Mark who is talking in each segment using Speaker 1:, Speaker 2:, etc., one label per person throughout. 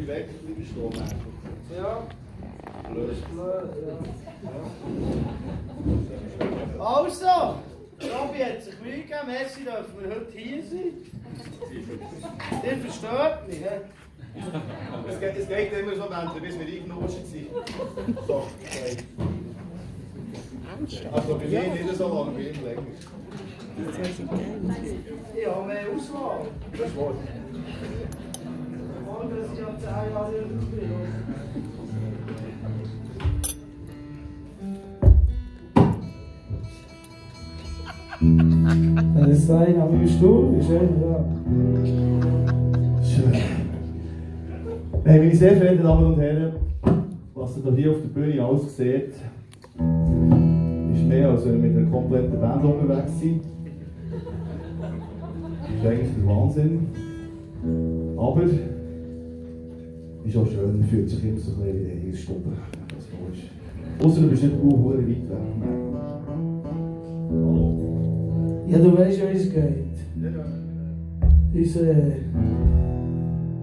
Speaker 1: bin weg, bleibe stehen.
Speaker 2: Ja.
Speaker 1: Blöd.
Speaker 2: Ja. Also, Robby hat sich Mühe gegeben, merci, dürfen wir heute hier sein. Ihr versteht mich, hä?
Speaker 1: Es geht immer so Momente, bis wir eingenuschelt sind. So, okay. Also bei mir nicht so lange, bei ihm länger.
Speaker 2: Ich habe mehr Auswahl.
Speaker 1: Das ist wahr.
Speaker 2: Morgen sind ja 10 Jahre übrig. Das ist ein am Stuhl, ist schön, ja.
Speaker 1: Schön. Meine sehr verehrten Damen und Herren, was ihr hier auf der Bühne alles seht, ist mehr als wenn wir mit einer kompletten Band unterwegs sind. Das ist eigentlich der Wahnsinn. Aber es ist auch schön, man fühlt sich immer so ein bisschen wie in der Stube. Ausser du bist nicht weit weg. Hallo?
Speaker 2: Ja, du weißt ja, wie es geht. Wie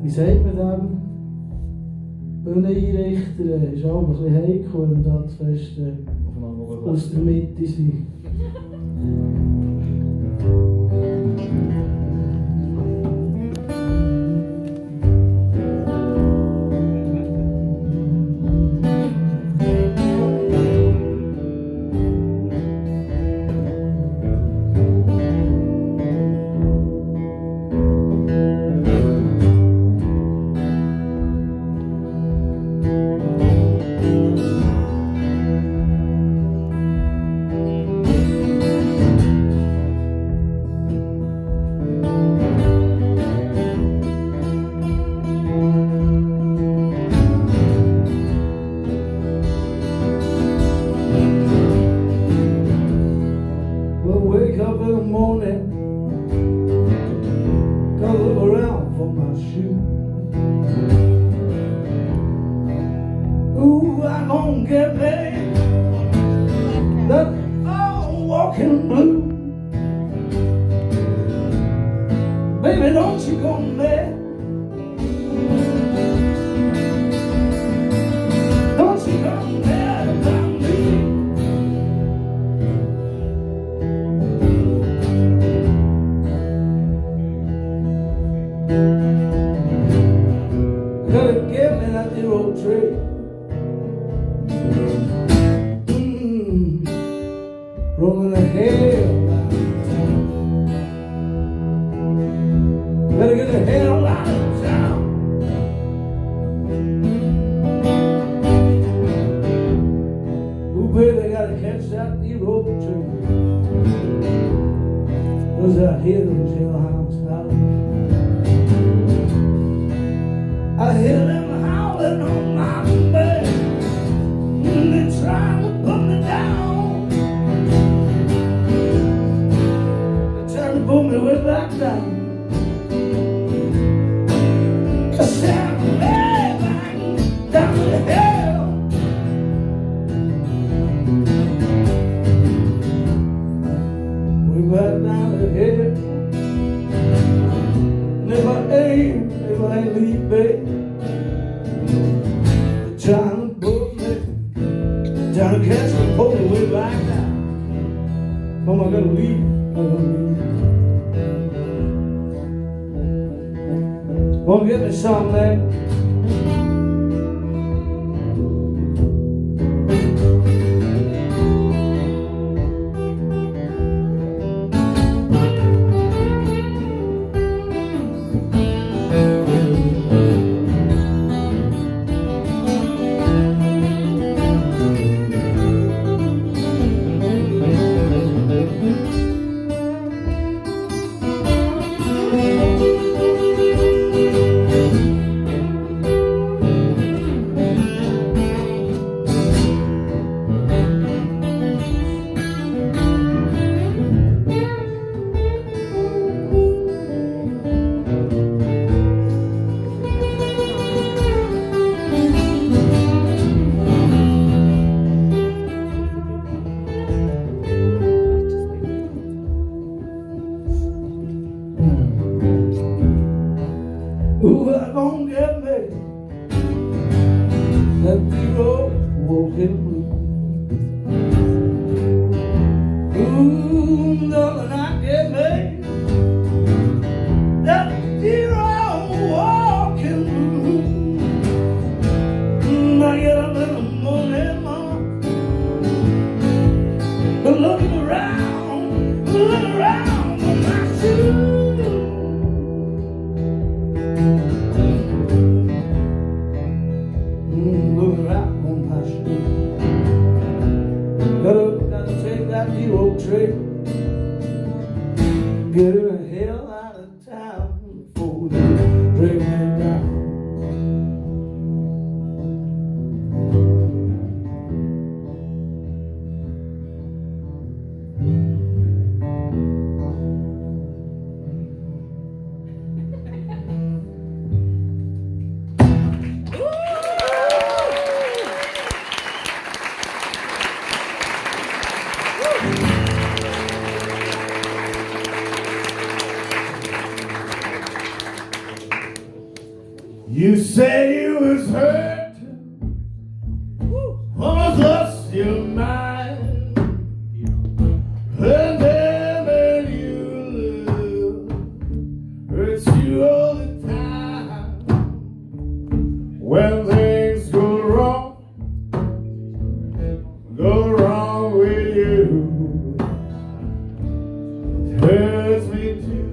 Speaker 2: sagt man dem? Bühneneinrichter ist auch ein bisschen heikel, wenn wir da zu fest aus der Mitte sind. Baby, don't you go mad. Don't you go mad about me. Gotta get me that new old tree. Rolling the hell out of town. Better get the hell out of town. Ooh, baby, gotta catch that new old tree. Those out here, those hellhounds howling. I hear them howling on my bed. They're trying to put me down. Pull me way back down. I said, way back down to hell. Way back down to hell. Never ain't leave, babe. They're trying to pull me, trying to catch me, pull me way back down. Mama, I gotta leave. Won't give me some, man. Ooh, I gon' get me
Speaker 3: that zero walking blue. Ooh, darling, I get me that zero walking blue. I get up in the morning, mama, looking around for my shoes. Looking around on my shoes. Gotta take that zero trip. Get her the hell out of town before they break me down.
Speaker 1: You say you was hurt, almost lost your mind, and never you love hurts you all the time. When things go wrong with you, it hurts me too.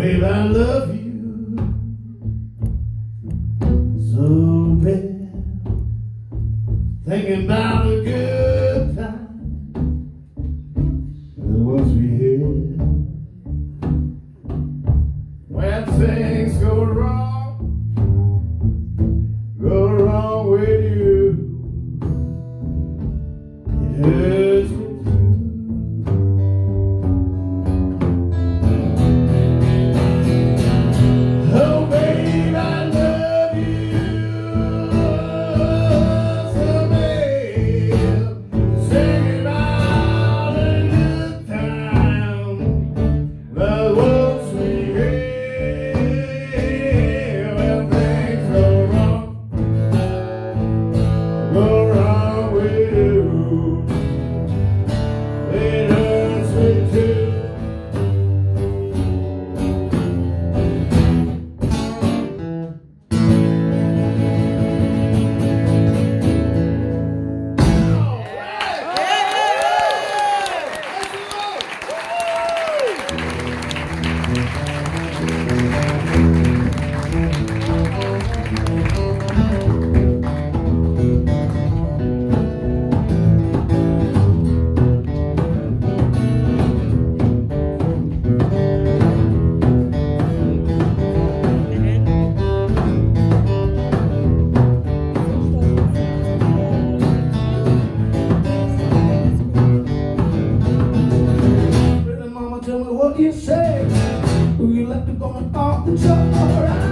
Speaker 3: babe, I love you so bad. Thinking about a good time the ones we had. When things go wrong with you, it hurts me. Oh, babe, I love you so bad. Singing about a good time, the ones we had. When things go wrong with you, it hurts me too. Pretty mama, tell me what you say. Who you left to gonna talk the talk, alright?